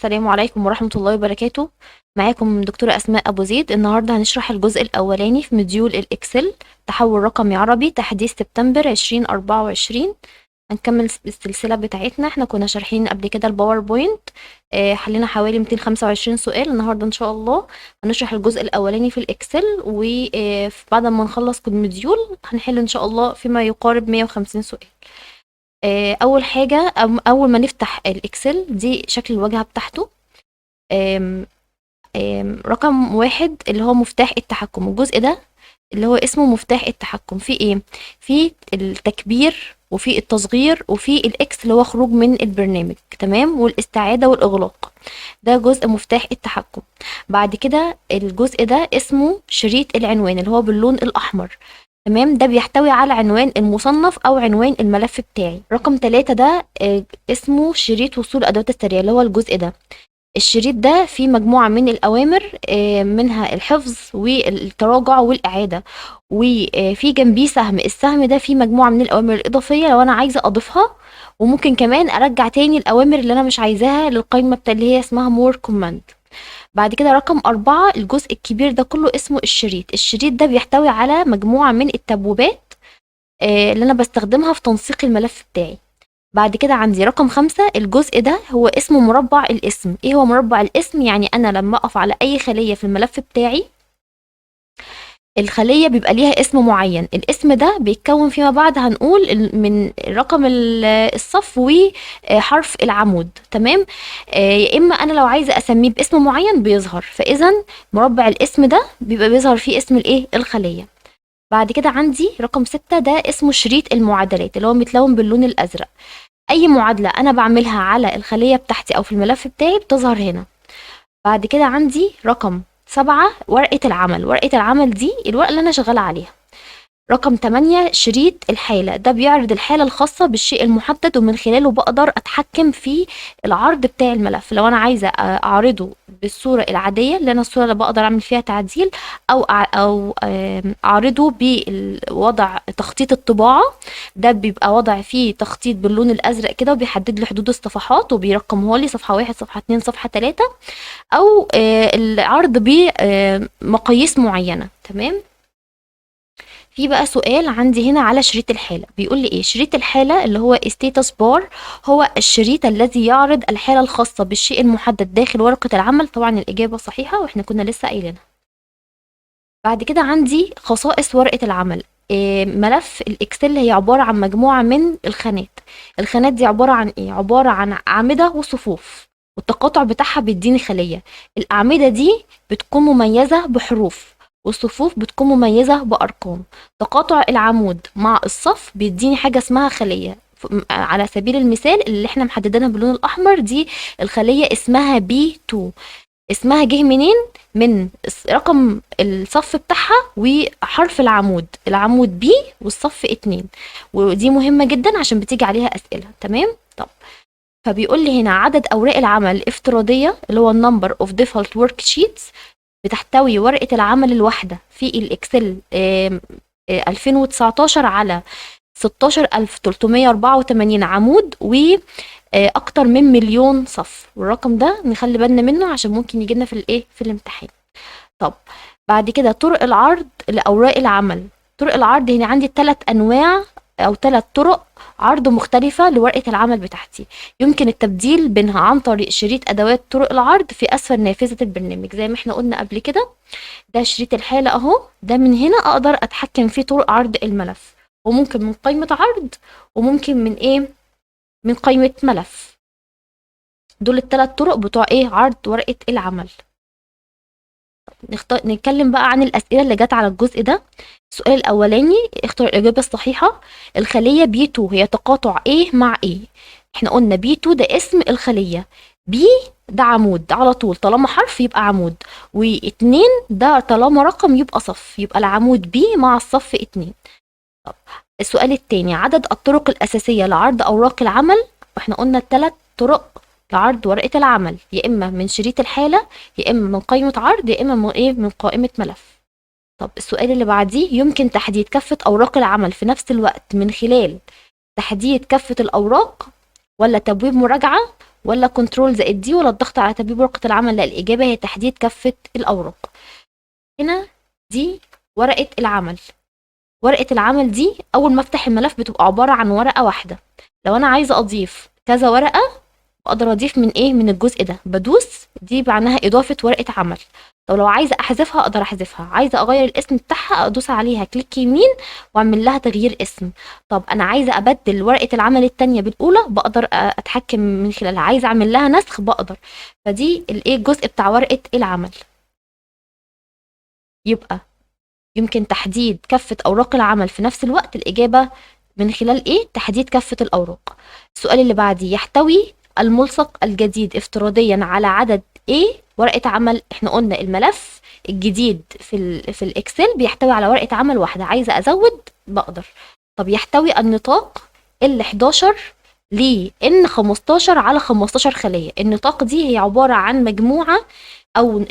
السلام عليكم ورحمة الله وبركاته. معاكم دكتورة أسماء أبو زيد. النهاردة هنشرح الجزء الأولاني في module ال Excel تحول رقمي عربي تحديث سبتمبر 2024. هنكمل السلسلة بتاعتنا. احنا كنا شارحين قبل كده ال PowerPoint، حلينا حوالي 225 سؤال. النهاردة ان شاء الله هنشرح الجزء الأولاني في ال Excel، وبعد ما نخلص كل module هنحل ان شاء الله فيما يقارب 150 سؤال. اول حاجة، اول ما نفتح ال Excel دي شكل الواجهة بتاعته. آم، آم، رقم واحد اللي هو مفتاح التحكم، الجزء ده اللي هو اسمه مفتاح التحكم في ايه؟ في التكبير وفي التصغير وفي ال X اللي هو خروج من البرنامج، تمام، والاستعادة والاغلاق. ده جزء مفتاح التحكم. بعد كده الجزء ده اسمه شريط العنوان اللي هو باللون الاحمر، تمام، ده بيحتوي على عنوان المصنف او عنوان الملف بتاعي. رقم 3 ده اسمه شريط وصول الادوات السريعة اللي هو الجزء ده. الشريط ده فيه مجموعة من الأوامر، منها الحفظ والتراجع والإعادة، وفي جنبيه سهم. السهم ده فيه مجموعة من الأوامر الإضافية لو أنا عايزة أضيفها، وممكن كمان أرجع تاني الأوامر اللي أنا مش عايزاها للقائمة بتاع اللي هي اسمها more command. بعد كده رقم 4 الجزء الكبير ده كله اسمه الشريط. الشريط ده بيحتوي على مجموعة من التبويبات، اللي أنا بستخدمها في تنسيق الملف بتاعي. بعد كده عندي رقم 5 الجزء ده هو اسمه مربع الاسم. ايه هو مربع الاسم؟ يعني انا لما اقف على اي خلية في الملف بتاعي، الخلية بيبقى ليها اسم معين. الاسم ده بيتكون فيما بعد هنقول من رقم الصف وحرف العمود، تمام. يا اما انا لو عايزة اسميه باسم معين بيظهر، فاذا مربع الاسم ده بيبقى بيظهر فيه اسم الايه؟ الخلية. بعد كده عندي رقم 6 ده اسمه شريط المعادلات اللي هو متلون باللون الازرق. اي معادلة انا بعملها على الخلية بتاعتي او في الملف بتاعي بتظهر هنا. بعد كده عندي رقم 7 ورقة العمل. ورقة العمل دي الورقة اللي انا شغالة عليها. رقم 8 شريط الحالة، ده بيعرض الحالة الخاصة بالشيء المحدد، ومن خلاله بقدر اتحكم في العرض بتاع الملف. لو انا عايزة اعرضه بالصورة العادية اللي انا الصورة اللي بقدر اعمل فيها تعديل، او اعرضه بالوضع تخطيط الطباعة، ده بيبقى وضع فيه تخطيط باللون الازرق كده وبيحدد لي حدود الصفحات وبيرقمها لي صفحة 1 صفحة 2 صفحة 3، او العرض بمقاييس معينة، تمام. في بقى سؤال عندي هنا على شريط الحالة، بيقول لي ايه شريط الحالة اللي هو status bar؟ هو الشريط الذي يعرض الحالة الخاصة بالشيء المحدد داخل ورقة العمل. طبعا الإجابة صحيحة واحنا كنا لسه قايلينها. بعد كده عندي خصائص ورقة العمل. ملف ال Excel هي عبارة عن مجموعة من الخانات. الخانات دي عبارة عن ايه؟ عبارة عن أعمدة وصفوف، والتقاطع بتاعها بيديني خلية. الأعمدة دي بتكون مميزة بحروف، والصفوف بتكون مميزة بأرقام. تقاطع العمود مع الصف بيديني حاجة اسمها خلية. على سبيل المثال اللي احنا محددينها باللون الأحمر دي الخلية اسمها B2. اسمها جه منين؟ من رقم الصف بتاعها وحرف العمود، العمود B والصف 2، ودي مهمة جدا عشان بتيجي عليها أسئلة، تمام؟ فبيقول لي هنا عدد أوراق العمل الافتراضية اللي هو ال number of default worksheets بتحتوي ورقة العمل الواحدة في ال Excel 2019 على 16384 عمود و أكتر من 1,000,000 صف، والرقم ده نخلي بالنا منه عشان ممكن يجينا في الإيه؟ في الامتحان. بعد كده طرق العرض لأوراق العمل. طرق العرض هنا عندي 3 أنواع أو 3 طرق عرض مختلفة لورقة العمل بتاعتي، يمكن التبديل بينها عن طريق شريط أدوات طرق العرض في أسفل نافذة البرنامج زي ما احنا قلنا قبل كده. ده شريط الحالة أهو، ده من هنا أقدر أتحكم في طرق عرض الملف، وممكن من قائمة عرض، وممكن من إيه؟ من قائمة ملف. دول الثلاث طرق بتوع إيه؟ عرض ورقة العمل. نتكلم بقى عن الأسئلة اللي جت على الجزء ده. السؤال الأولاني اختار الإجابة الصحيحة. الخلية B 2 هي تقاطع إيه مع إيه؟ احنا قلنا B 2 ده اسم الخلية، B ده عمود على طول طالما حرف يبقى عمود، واتنين ده طالما رقم يبقى صف، يبقى العمود B مع الصف 2. السؤال التاني عدد الطرق الأساسية لعرض أوراق العمل. واحنا قلنا التلات طرق لعرض ورقة العمل، يا إما من شريط الحالة، يا إما من قائمة عرض، يا إما من إيه؟ من قائمة ملف. السؤال اللي بعديه يمكن تحديد كافة أوراق العمل في نفس الوقت من خلال تحديد كافة الأوراق، ولا تبويب مراجعة، ولا control زائد D، ولا الضغط على تبويب ورقة العمل؟ لا، الإجابة هي تحديد كافة الأوراق. هنا دي ورقة العمل. ورقة العمل دي أول ما أفتح الملف بتبقى عبارة عن ورقة واحدة. لو أنا عايزة أضيف كذا ورقة بقدر أضيف من إيه؟ من الجزء ده، بدوس دي معناها إضافة ورقة عمل. طب لو عايزة أحذفها أقدر أحذفها، عايزة أغير الاسم بتاعها أدوس عليها click يمين وأعمل لها تغيير اسم. طب أنا عايزة أبدل ورقة العمل التانية بالأولى بقدر أتحكم من خلالها، عايزة أعمل لها نسخ بقدر. فدي الإيه؟ الجزء بتاع ورقة العمل. يبقى يمكن تحديد كافة أوراق العمل في نفس الوقت، الإجابة من خلال إيه؟ تحديد كافة الأوراق. السؤال اللي بعديه، يحتوي الملصق الجديد افتراضيا على عدد إيه ورقة عمل؟ إحنا قلنا الملف الجديد في الإكسل بيحتوي على ورقة عمل واحدة، عايزة أزود بقدر. طب يحتوي النطاق ال 11 ل N 15 على 15 خلية. النطاق دي هي عبارة عن مجموعة أو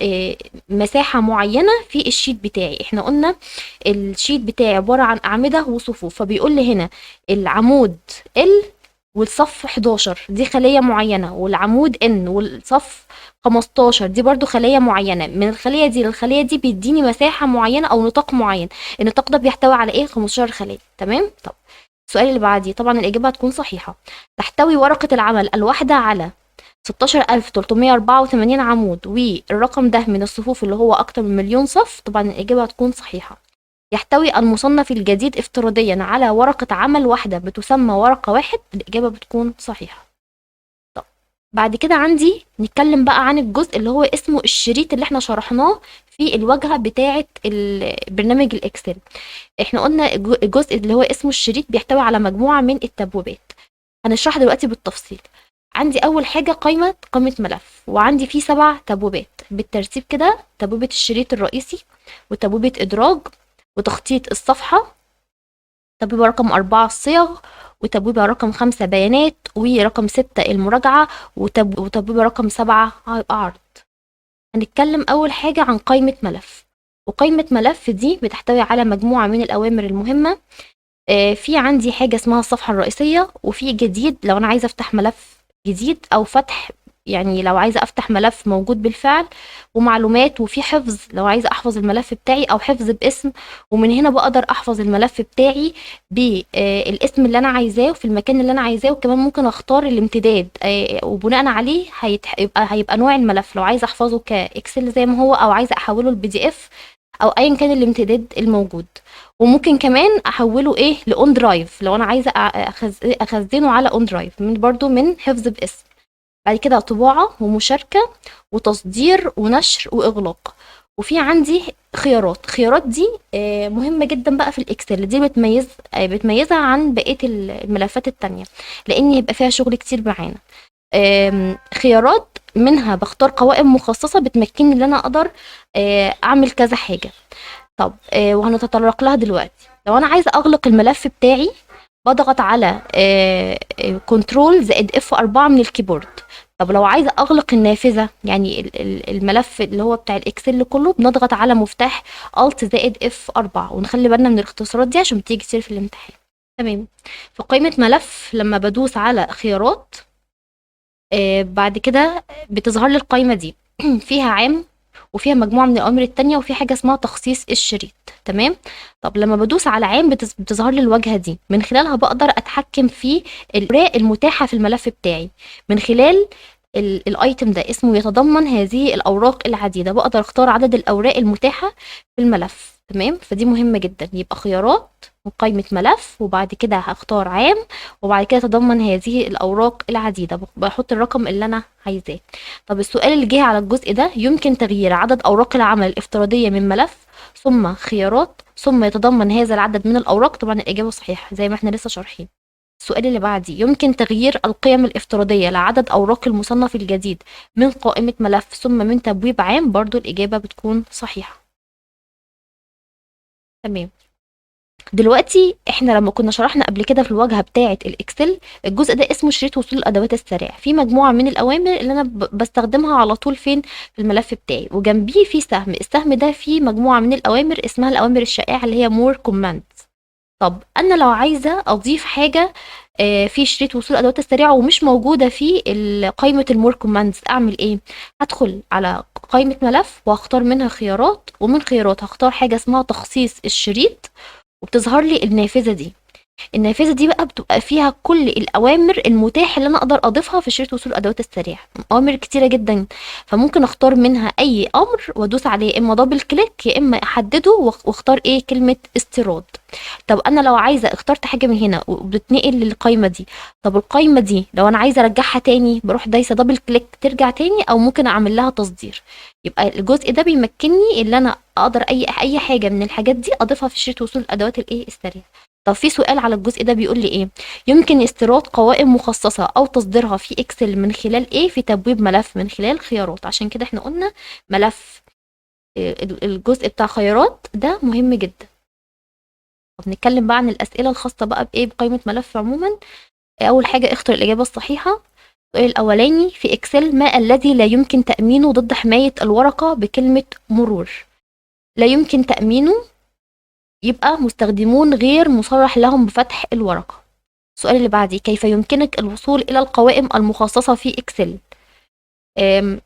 مساحة معينة في ال sheet بتاعي. احنا قلنا ال sheet بتاعي عبارة عن أعمدة وصفوف، فبيقول لي هنا العمود L والصف 11 دي خلية معينة، والعمود N والصف 15 دي برضو خلية معينة. من الخلية دي للخلية دي بيديني مساحة معينة أو نطاق معين. النطاق ده بيحتوي على إيه؟ 15 خلية. تمام؟ طب السؤال اللي بعديه طبعا الإجابة هتكون صحيحة. تحتوي ورقة العمل الواحدة على 16384 عمود، والرقم ده من الصفوف اللي هو أكتر من 1,000,000 صف، طبعا الإجابة هتكون صحيحة. يحتوي المصنف الجديد افتراضيا على ورقة عمل واحدة بتسمى ورقة واحد، الإجابة بتكون صحيحة. طب بعد كده عندي نتكلم بقى عن الجزء اللي هو اسمه الشريط اللي احنا شرحناه في الواجهة بتاعة برنامج الإكسل. احنا قلنا الجزء اللي هو اسمه الشريط بيحتوي على مجموعة من التبويبات، هنشرحها دلوقتي بالتفصيل. عندي أول حاجة قائمة ملف، وعندي فيه 7 تبويبات بالترتيب كده: تبويبة الشريط الرئيسي، وتبويبة إدراج، وتخطيط الصفحة، تبويبة رقم 4 الصيغ، وتبويبة رقم 5 بيانات، ورقم 6 المراجعة، وتبويبة رقم 7 هيبقى عرض. هنتكلم أول حاجة عن قائمة ملف. وقائمة ملف دي بتحتوي على مجموعة من الأوامر المهمة. في عندي حاجة اسمها الصفحة الرئيسية، وفي جديد لو أنا عايزة أفتح ملف جديد، أو فتح يعني لو عايزة أفتح ملف موجود بالفعل، ومعلومات، وفي حفظ لو عايزة أحفظ الملف بتاعي أو حفظ باسم. ومن هنا بقدر أحفظ الملف بتاعي بالاسم اللي أنا عايزاه وفي المكان اللي أنا عايزاه، وكمان ممكن أختار الامتداد، وبناء عليه هيبقى نوع الملف، لو عايزة أحفظه ك Excel زي ما هو، أو عايزة أحوله ل PDF، أو أيا كان الامتداد الموجود. وممكن كمان أحوله ل OneDrive لو أنا عايزة أخزنه على OneDrive، من برضو من حفظ باسم. بعد كده طباعة ومشاركة وتصدير ونشر وإغلاق. وفي عندي خيارات. خيارات دي مهمة جدا بقى في الإكسل، دي بتميزها عن بقية الملفات التانية، لأن هيبقى فيها شغل كتير معانا. خيارات منها بختار قوائم مخصصة بتمكنني إن أنا أقدر، أعمل كذا حاجة. وهنتطرق لها دلوقتي. لو أنا عايزة أغلق الملف بتاعي بضغط على، control زائد F 4 من ال keyboard. طب لو عايزة أغلق النافذة، يعني الملف اللي هو بتاع الإكسل كله، بنضغط على مفتاح Alt زائد F 4، ونخلي بالنا من الاختصارات دي عشان بتيجي كتير في الامتحان. تمام. في قائمة ملف لما بدوس على خيارات، بعد كده بتظهر لي القائمة دي فيها عام، وفيها مجموعة من الأوامر التانية، وفي حاجة اسمها تخصيص الشريط. تمام. طب لما بدوس على عام بتظهر لي الواجهة دي، من خلالها بقدر أتحكم في الأوراق المتاحة في الملف بتاعي من خلال الايتم ده، اسمه يتضمن هذه الأوراق العديدة. بقدر أختار عدد الأوراق المتاحة في الملف. تمام. فدي مهمة جدا. يبقى خيارات وقائمة ملف، وبعد كده هختار عام، وبعد كده تضمن هذه الأوراق العديدة، بحط الرقم اللي أنا عايزاه. طب السؤال اللي جه على الجزء ده، يمكن تغيير عدد أوراق العمل الافتراضية من ملف، ثم خيارات، ثم يتضمن هذا العدد من الأوراق. طبعا الإجابة صحيحة زي ما احنا لسه شارحين. السؤال اللي بعديه، يمكن تغيير القيم الافتراضية لعدد أوراق المصنف الجديد من قائمة ملف ثم من تبويب عام. برضو الإجابة بتكون صحيحة. تمام. دلوقتي احنا لما كنا شرحنا قبل كده في الواجهة بتاعة الإكسل، الجزء ده اسمه شريط وصول الأدوات السريع. في مجموعة من الأوامر اللي أنا بستخدمها على طول فين؟ في الملف بتاعي، وجنبيه في سهم. السهم ده فيه مجموعة من الأوامر اسمها الأوامر الشائعة اللي هي more commands. طب أنا لو عايزة أضيف حاجة، في شريط وصول الادوات السريعة ومش موجودة في قائمة ال more commands، اعمل ايه؟ هدخل على قائمة ملف وهختار منها خيارات، ومن خيارات هختار حاجة اسمها تخصيص الشريط، وبتظهر لي النافذة دي. النافذة دي بقى بتبقى فيها كل الأوامر المتاحة اللي أنا أقدر أضيفها في شريط وصول الأدوات السريعة، أوامر كتيرة جدا، فممكن أختار منها أي أمر وأدوس عليه، يا إما double click يا إما أحدده وأختار إيه؟ كلمة استيراد. طب أنا لو عايزة اخترت حاجة من هنا وبتنقل للقايمة دي، طب القايمة دي لو أنا عايزة أرجعها تاني بروح دايسة double click ترجع تاني، أو ممكن أعمل لها تصدير. يبقى الجزء ده بيمكنني إن أنا أقدر أي حاجة من الحاجات دي أضيفها في شريط وصول الأدوات الإيه؟ السريعة. طب في سؤال على الجزء ده بيقول لي ايه؟ يمكن استيراد قوائم مخصصة او تصديرها في اكسل من خلال ايه؟ في تبويب ملف، من خلال خيارات. عشان كده احنا قلنا ملف، الجزء بتاع خيارات ده مهم جدا. طب نتكلم بقى عن الاسئلة الخاصة بقى بايه؟ بقائمة ملف عموما. اول حاجة اختر الاجابة الصحيحة. السؤال الاولاني في اكسل، ما الذي لا يمكن تأمينه ضد حماية الورقة بكلمة مرور؟ لا يمكن تأمينه يبقى مستخدمون غير مصرح لهم بفتح الورقة. السؤال اللي بعديه، كيف يمكنك الوصول إلى القوائم المخصصة في إكسل؟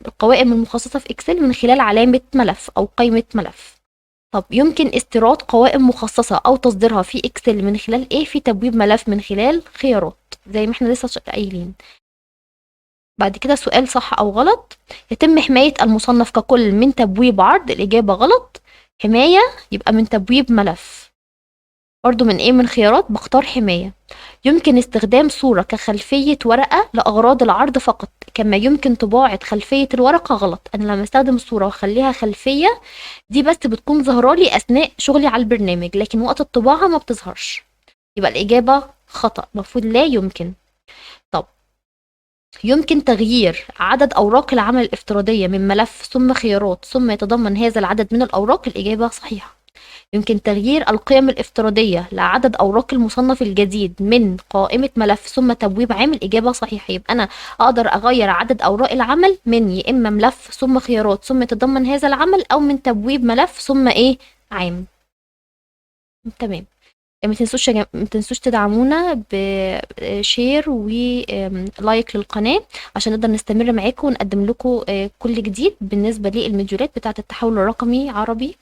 القوائم المخصصة في إكسل من خلال علامة ملف أو قائمة ملف. طب يمكن استيراد قوائم مخصصة أو تصديرها في إكسل من خلال إيه؟ في تبويب ملف، من خلال خيارات زي ما إحنا لسه قايلين. بعد كده سؤال صح أو غلط، يتم حماية المصنف ككل من تبويب عرض؟ الإجابة غلط. حماية يبقى من تبويب ملف، برضو من ايه؟ من خيارات بختار حماية. يمكن استخدام صورة كخلفية ورقة لأغراض العرض فقط، كما يمكن طباعة خلفية الورقة. غلط، أنا لما استخدم الصورة واخليها خلفية دي بس بتكون ظاهرة لي أثناء شغلي على البرنامج، لكن وقت الطباعة ما بتظهرش، يبقى الإجابة خطأ، المفروض لا يمكن. طب يمكن تغيير عدد أوراق العمل الافتراضية من ملف ثم خيارات ثم يتضمن هذا العدد من الأوراق؟ الإجابة صحيحة. يمكن تغيير القيم الافتراضية لعدد أوراق المصنف الجديد من قائمة ملف ثم تبويب عام؟ الإجابة صحيحة. يبقى أنا أقدر أغير عدد أوراق العمل من يا إما ملف ثم خيارات ثم يتضمن هذا العمل، أو من تبويب ملف ثم إيه؟ عام. تمام. ما تنسوش تدعمونا ب share و like للقناة عشان نقدر نستمر معاكم ونقدم لكم كل جديد بالنسبة للموديولات بتاعة التحول الرقمي عربي.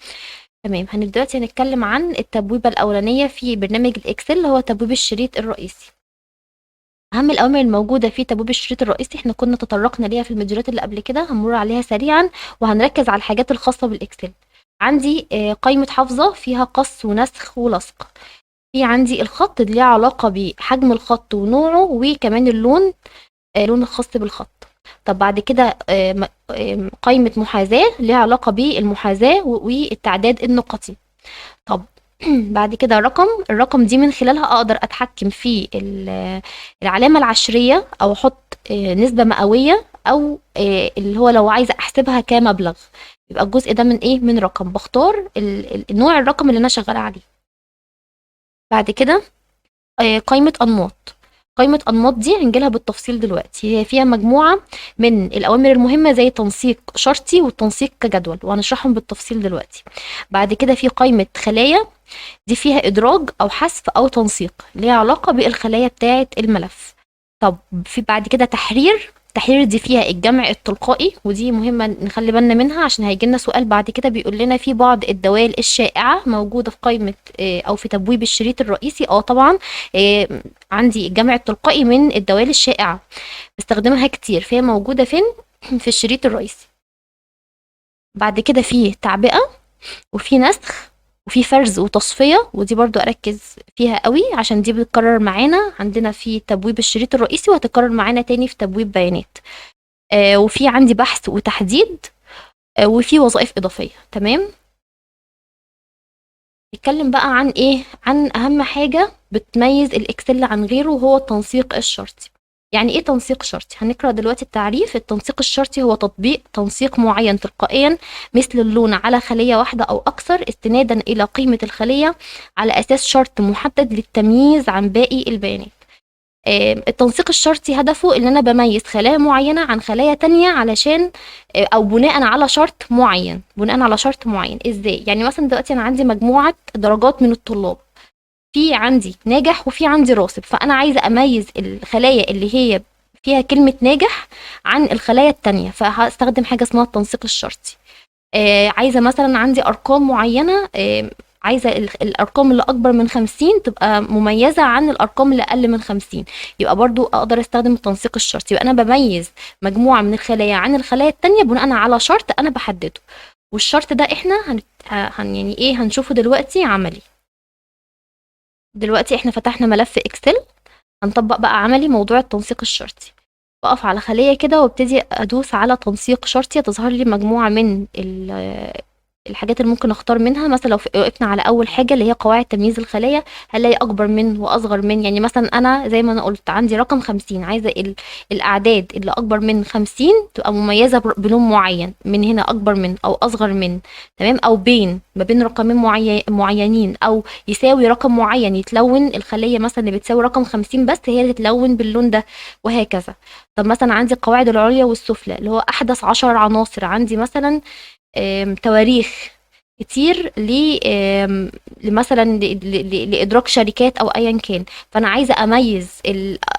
تمام. دلوقتي هنتكلم عن التبويبة الأولانية في برنامج الإكسل، هو تبويب الشريط الرئيسي. أهم الأوامر الموجودة في تبويب الشريط الرئيسي احنا كنا تطرقنا ليها في الموديولات اللي قبل كده، هنمر عليها سريعا وهنركز على الحاجات الخاصة بالإكسل. عندي قائمة حافظة فيها قص ونسخ ولصق. في عندي الخط اللي ليه علاقة بحجم الخط ونوعه، وكمان اللون، اللون الخاص بالخط. طب بعد كده قائمة محاذاة ليها علاقة بالمحاذاة والتعداد النقطي. طب بعد كده رقم، الرقم دي من خلالها أقدر أتحكم في العلامة العشرية، أو أحط نسبة مئوية، أو اللي هو لو عايزة أحسبها كمبلغ. يبقى الجزء ده من إيه؟ من رقم، بختار نوع الرقم اللي أنا شغالة عليه. بعد كده قائمة أنماط. قائمة أنماط دي هنجيلها بالتفصيل دلوقتي، هي فيها مجموعة من الأوامر المهمة زي تنسيق شرطي والتنسيق كجدول، وهنشرحهم بالتفصيل دلوقتي. بعد كده في قائمة خلايا، دي فيها إدراج أو حذف أو تنسيق ليها علاقة بالخلايا بتاعة الملف. طب في بعد كده تحرير، تحرير دي فيها الجمع التلقائي، ودي مهمة نخلي بالنا منها عشان هيجي لنا سؤال بعد كده بيقول لنا في بعض الدوال الشائعة موجودة في قائمة، أو في تبويب الشريط الرئيسي. طبعا، عندي الجمع التلقائي من الدوال الشائعة بستخدمها كتير، فهي موجودة فين؟ في الشريط الرئيسي. بعد كده في تعبئة، وفي نسخ، وفي فرز وتصفية، ودي برضو أركز فيها قوي عشان دي بتتكرر معانا عندنا في تبويب الشريط الرئيسي، وهتتكرر معانا تاني في تبويب بيانات. وفي عندي بحث وتحديد، وفي وظائف إضافية. تمام. نتكلم بقى عن إيه؟ عن أهم حاجة بتميز الإكسل عن غيره، وهو التنسيق الشرطي. يعني إيه تنسيق شرطي؟ هنقرأ دلوقتي التعريف. التنسيق الشرطي هو تطبيق تنسيق معين تلقائيا مثل اللون على خلية واحدة أو أكثر استنادا إلى قيمة الخلية على أساس شرط محدد للتمييز عن باقي البيانات. التنسيق الشرطي هدفه إن أنا بميز خلايا معينة عن خلايا تانية علشان، أو بناء على شرط معين. بناء على شرط معين إزاي؟ يعني مثلا دلوقتي أنا عندي مجموعة درجات من الطلاب، في عندي ناجح وفي عندي راسب، فانا عايزه اميز الخلايا اللي هي فيها كلمة ناجح عن الخلايا التانية، فهستخدم حاجة اسمها التنسيق الشرطي. عايزه مثلا عندي ارقام معينة، عايزه الارقام اللي اكبر من 50 تبقى مميزة عن الارقام اللي اقل من 50، يبقى برضو اقدر استخدم التنسيق الشرطي. يبقى انا بميز مجموعة من الخلايا عن الخلايا التانية بناء على شرط انا بحدده، والشرط ده احنا يعني ايه هنشوفه دلوقتي عملي. دلوقتي احنا فتحنا ملف اكسل، هنطبق بقى عملي موضوع التنسيق الشرطي. بقف على خلية كده وابتدي ادوس على تنسيق شرطي، تظهر لي مجموعة من الحاجات اللي ممكن اختار منها. مثلا لو وقفنا على اول حاجة اللي هي قواعد تمييز الخلايا، هنلاقي اكبر من واصغر من. يعني مثلا انا زي ما انا قلت عندي رقم 50، عايزة الاعداد اللي اكبر من 50 تبقى مميزة بلون معين، من هنا اكبر من او اصغر من، تمام، او بين ما بين رقمين معينين، او يساوي رقم معين يتلون الخلية مثلا اللي بتساوي رقم 50 بس هي اللي تتلون باللون ده، وهكذا. طب مثلا عندي القواعد العليا والسفلى اللي هو احدث 10 عناصر، عندي مثلا تواريخ كتير لمثلا لإدراك شركات أو أيا كان، فأنا عايزة أميز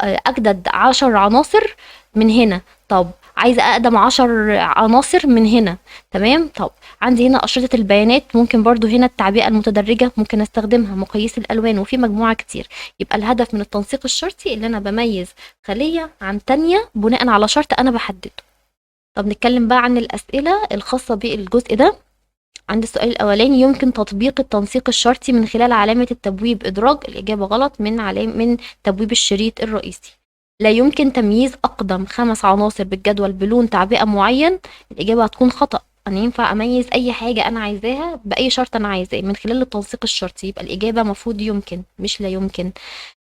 أجدد 10 عناصر من هنا، طب عايزة أقدم 10 عناصر من هنا، تمام. طب عندي هنا أشرطة البيانات، ممكن برضو هنا التعبئة المتدرجة ممكن أستخدمها، مقاييس الألوان، وفي مجموعة كتير. يبقى الهدف من التنسيق الشرطي اللي أنا بميز خلية عن تانية بناء على شرط أنا بحدده. طب نتكلم بقى عن الأسئلة الخاصة بالجزء ده. عند السؤال الأولاني، يمكن تطبيق التنسيق الشرطي من خلال علامة التبويب إدراج؟ الإجابة غلط، من تبويب الشريط الرئيسي. لا يمكن تمييز أقدم 5 عناصر بالجدول بلون تعبئة معين؟ الإجابة هتكون خطأ. أنا ينفع أميز أي حاجة أنا عايزاها بأي شرط أنا عايزاه من خلال التنسيق الشرطي، يبقى الإجابة مفروض يمكن مش لا يمكن.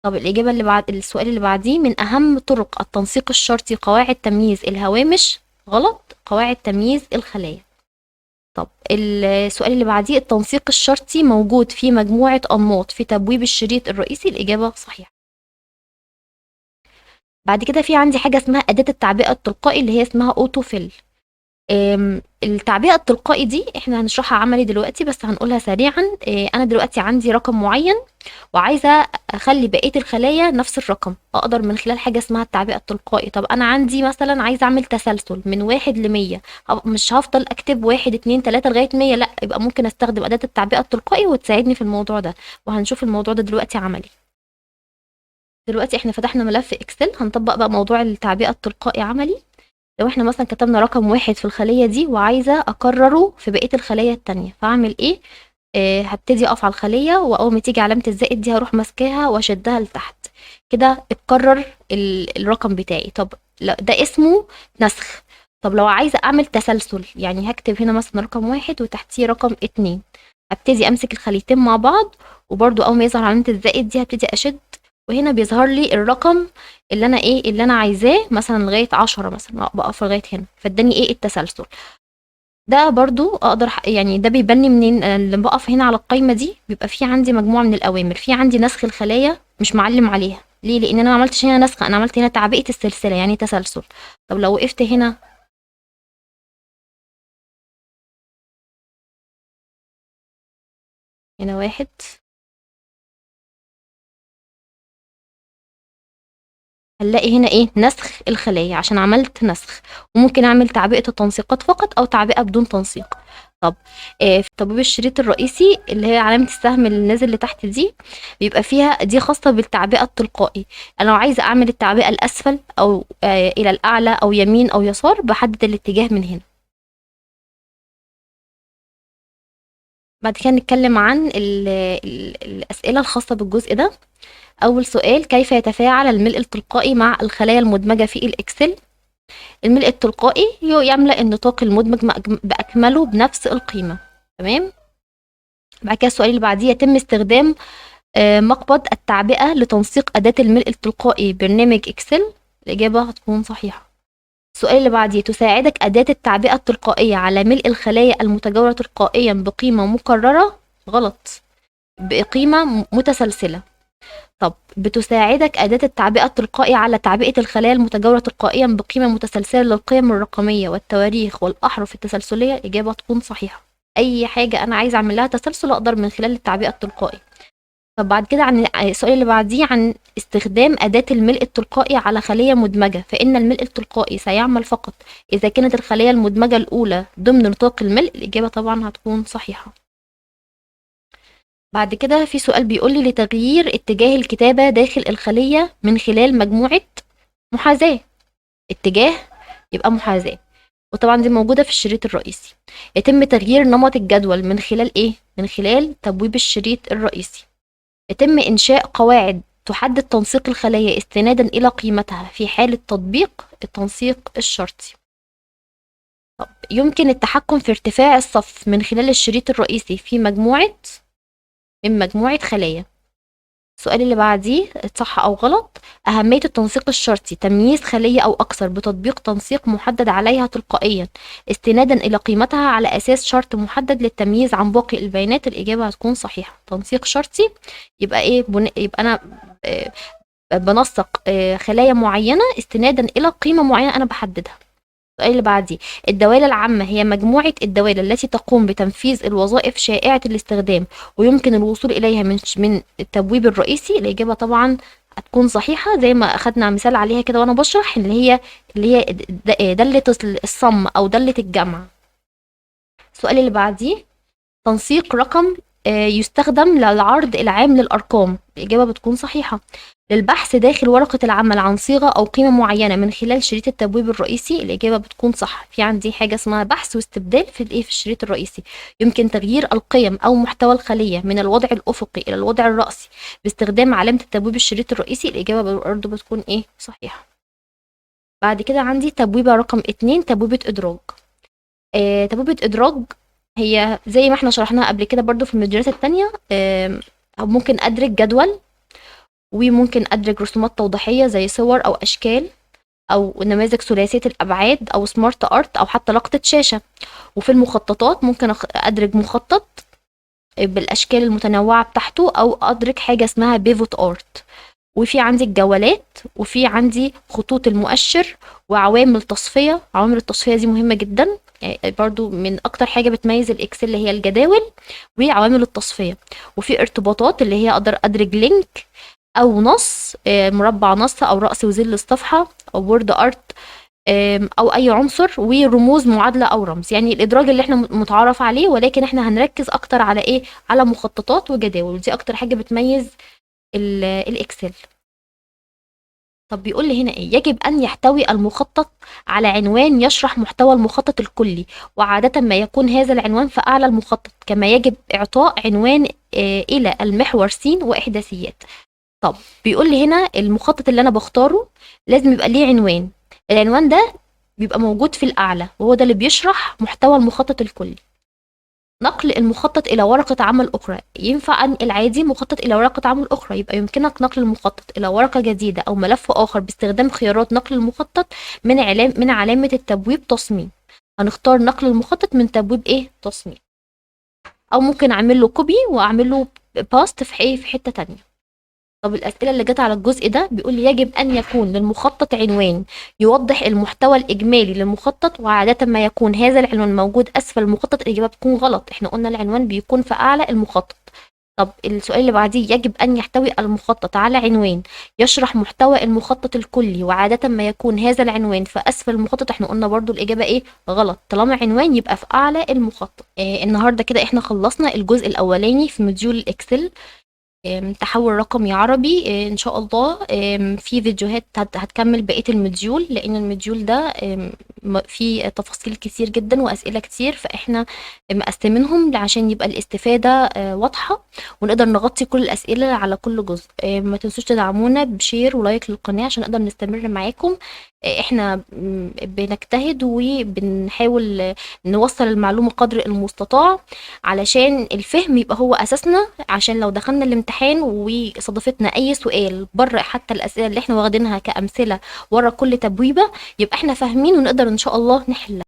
طب الإجابة اللي بعد السؤال اللي بعديه، من أهم طرق التنسيق الشرطي قواعد تمييز الهوامش؟ غلط، قواعد تمييز الخلايا. طب السؤال اللي بعديه، التنسيق الشرطي موجود في مجموعة أنماط في تبويب الشريط الرئيسي؟ الإجابة صحيحة. بعد كده في عندي حاجة اسمها أداة التعبئة التلقائي اللي هي اسمها auto fill. التعبئة التلقائي دي احنا هنشرحها عملي دلوقتي، بس هنقولها سريعا. انا دلوقتي عندي رقم معين وعايزة اخلي بقية الخلايا نفس الرقم، اقدر من خلال حاجة اسمها التعبئة التلقائي. طب انا عندي مثلا عايزة اعمل تسلسل من 1 ل100، مش هفضل اكتب 1 2 3 لغاية 100، لا، يبقى ممكن استخدم أداة التعبئة التلقائي وتساعدني في الموضوع ده، وهنشوف الموضوع ده دلوقتي عملي. دلوقتي احنا فتحنا ملف اكسل، هنطبق بقى موضوع التعبئة التلقائي عملي. لو احنا مثلا كتبنا رقم 1 في الخلية دي وعايزة اكرره في بقية الخلايا التانية، فاعمل ايه؟ هبتدي اقف على الخلية، واول ما تيجي علامة الزائد دي هروح ماسكاها واشدها لتحت كده، اتكرر الرقم بتاعي. طب لا، ده اسمه نسخ. طب لو عايزة اعمل تسلسل، يعني هكتب هنا مثلا رقم 1 وتحتيه رقم 2، هبتدي امسك الخليتين مع بعض، وبرده اول ما يظهر علامة الزائد دي هبتدي اشد، وهنا بيظهر لي الرقم اللي انا ايه اللي انا عايزاه، مثلا لغاية 10 مثلا، بقف لغاية هنا، فاداني ايه التسلسل ده. برضو اقدر يعني ده بيبان لي منين؟ لما بقف هنا على القايمة دي بيبقى في عندي مجموعة من الاوامر، في عندي نسخ الخلايا مش معلم عليها، ليه؟ لان انا ما عملتش هنا نسخ، انا عملت هنا تعبئة السلسلة يعني تسلسل. طب لو وقفت هنا هنا 1، هنلاقي هنا ايه نسخ الخلايا عشان عملت نسخ. وممكن اعمل تعبئة التنسيقات فقط او تعبئة بدون تنسيق. طب في تبويب الشريط الرئيسي اللي هي علامة السهم اللي نازل لتحت دي بيبقى فيها دي خاصة بالتعبئة التلقائي. انا لو عايزة اعمل التعبئة الاسفل او الى الاعلى او يمين او يسار بحدد الاتجاه من هنا. بعد كده نتكلم عن الأسئلة الخاصة بالجزء ده. أول سؤال، كيف يتفاعل الملء التلقائي مع الخلايا المدمجة في الإكسل؟ الملء التلقائي يملأ النطاق المدمج بأكمله بنفس القيمة، تمام. بعد كده السؤال اللي بعديه، يتم استخدام مقبض التعبئة لتنسيق أداة الملء التلقائي برنامج إكسل؟ الإجابة هتكون صحيحة. السؤال اللي بعديه، تساعدك أداة التعبئة التلقائية على ملء الخلايا المتجاورة تلقائيا بقيمة مكررة؟ غلط، بقيمة متسلسلة. طب بتساعدك أداة التعبئة التلقائي على تعبئة الخلايا المتجاورة تلقائيا بقيمة متسلسلة للقيم الرقمية والتواريخ والأحرف التسلسلية؟ الإجابة تكون صحيحة. أي حاجة أنا عايزة أعمل لها تسلسل أقدر من خلال التعبئة التلقائي. طب بعد كده عن السؤال اللي بعديه عن استخدام أداة الملء التلقائي على خلية مدمجة، فإن الملء التلقائي سيعمل فقط إذا كانت الخلية المدمجة الأولى ضمن نطاق الملء. الإجابة طبعا هتكون صحيحة. بعد كده في سؤال بيقول لي لتغيير اتجاه الكتابة داخل الخلية من خلال مجموعة محاذاة، اتجاه يبقى محاذاة، وطبعا دي موجودة في الشريط الرئيسي. يتم تغيير نمط الجدول من خلال ايه؟ من خلال تبويب الشريط الرئيسي. يتم إنشاء قواعد تحدد تنسيق الخلايا استنادا إلى قيمتها في حالة تطبيق التنسيق الشرطي. طب يمكن التحكم في ارتفاع الصف من خلال الشريط الرئيسي في من مجموعة خلايا. السؤال اللي بعديه صح أو غلط، أهمية التنسيق الشرطي تمييز خلية أو أكثر بتطبيق تنسيق محدد عليها تلقائيا استنادا إلى قيمتها على أساس شرط محدد للتمييز عن باقي البيانات. الإجابة هتكون صحيحة. تنسيق شرطي يبقى إيه؟ يبقى أنا بنسق خلايا معينة استنادا إلى قيمة معينة أنا بحددها. السؤال اللي بعديه الدوالة العامة هي مجموعة الدوال التي تقوم بتنفيذ الوظائف شائعة الاستخدام ويمكن الوصول إليها من التبويب الرئيسي. الإجابة طبعا هتكون صحيحة زي ما أخدنا مثال عليها كده وأنا بشرح، اللي هي دالة الصم أو دالة الجمع. السؤال اللي بعديه تنسيق رقم يستخدم للعرض العام للأرقام. الإجابة بتكون صحيحة. للبحث داخل ورقة العمل عن صيغة أو قيمة معينة من خلال شريط التبويب الرئيسي. الإجابة بتكون صح. في عندي حاجة اسمها بحث واستبدال في الإيه؟ في الشريط الرئيسي. يمكن تغيير القيم أو محتوى الخلية من الوضع الأفقي إلى الوضع الرأسي باستخدام علامة التبويب الشريط الرئيسي. الإجابة برضه بتكون إيه؟ صحيحة. بعد كده عندي تبويبة رقم 2، تبويبة إدراج. تبويبة إدراج هي زي ما احنا شرحناها قبل كده برضو في الموديولات التانية. ممكن أدرج جدول، وممكن أدرج رسومات توضيحية زي صور أو أشكال أو نماذج ثلاثية الأبعاد أو سمارت آرت أو حتى لقطة شاشة. وفي المخططات ممكن أدرج مخطط بالأشكال المتنوعة بتاعته، أو أدرج حاجة اسمها pivot art. وفي عندي الجولات، وفي عندي خطوط المؤشر، وعوامل تصفية. عوامل التصفية دي مهمة جدا، يعني برضو من أكتر حاجة بتميز ال Excel هي الجداول وعوامل التصفية. وفي ارتباطات اللي هي أقدر أدرج link أو نص، مربع نص أو رأس وذيل الصفحة أو word art، أو أي عنصر، ورموز معادلة أو رمز. يعني الإدراج اللي احنا متعارف عليه، ولكن احنا هنركز أكتر على إيه؟ على مخططات وجداول، ودي أكتر حاجة بتميز ال Excel. طب بيقول لي هنا ايه؟ يجب ان يحتوي المخطط على عنوان يشرح محتوى المخطط الكلي، وعادة ما يكون هذا العنوان في اعلى المخطط، كما يجب اعطاء عنوان الى المحور س واحداثيات. طب بيقول لي هنا المخطط اللي انا بختاره لازم يبقى ليه عنوان، العنوان ده بيبقى موجود في الاعلى، وهو ده اللي بيشرح محتوى المخطط الكلي. نقل المخطط إلى ورقة عمل أخرى، ينفع أنقل عادي مخطط إلى ورقة عمل أخرى، يبقى يمكنك نقل المخطط إلى ورقة جديدة أو ملف آخر باستخدام خيارات نقل المخطط من علامة التبويب تصميم. هنختار نقل المخطط من تبويب إيه؟ تصميم. أو ممكن أعمل له copy وأعمل له paste في إيه؟ في حتة تانية. طب الأسئلة اللي جت على الجزء ده بيقول لي يجب أن يكون للمخطط عنوان يوضح المحتوى الإجمالي للمخطط، وعادة ما يكون هذا العنوان موجود أسفل المخطط. الإجابة بتكون غلط، إحنا قلنا العنوان بيكون في أعلى المخطط. طب السؤال اللي بعديه يجب أن يحتوي المخطط على عنوان يشرح محتوى المخطط الكلي، وعادة ما يكون هذا العنوان في أسفل المخطط. إحنا قلنا برضو الإجابة إيه؟ غلط، طالما عنوان يبقى في أعلى المخطط. النهاردة كده إحنا خلصنا الجزء الأولاني في module ال Excel، تحول رقمي عربي. ان شاء الله في فيديوهات هتكمل بقية ال module، لان ال module ده فيه تفاصيل كتير جدا واسئلة كتير، فاحنا مقسمينهم عشان يبقى الاستفادة واضحة ونقدر نغطي كل الاسئلة على كل جزء. ما تنسوش تدعمونا ب share و like للقناة عشان نقدر نستمر معاكم. احنا بنجتهد وبنحاول نوصل المعلومة قدر المستطاع علشان الفهم يبقى هو اساسنا، عشان لو دخلنا الامتحان وصادفتنا اي سؤال بره حتى الاسئله اللي احنا واخدينها كامثله ورا كل تبويبه، يبقى احنا فاهمين ونقدر ان شاء الله نحلها.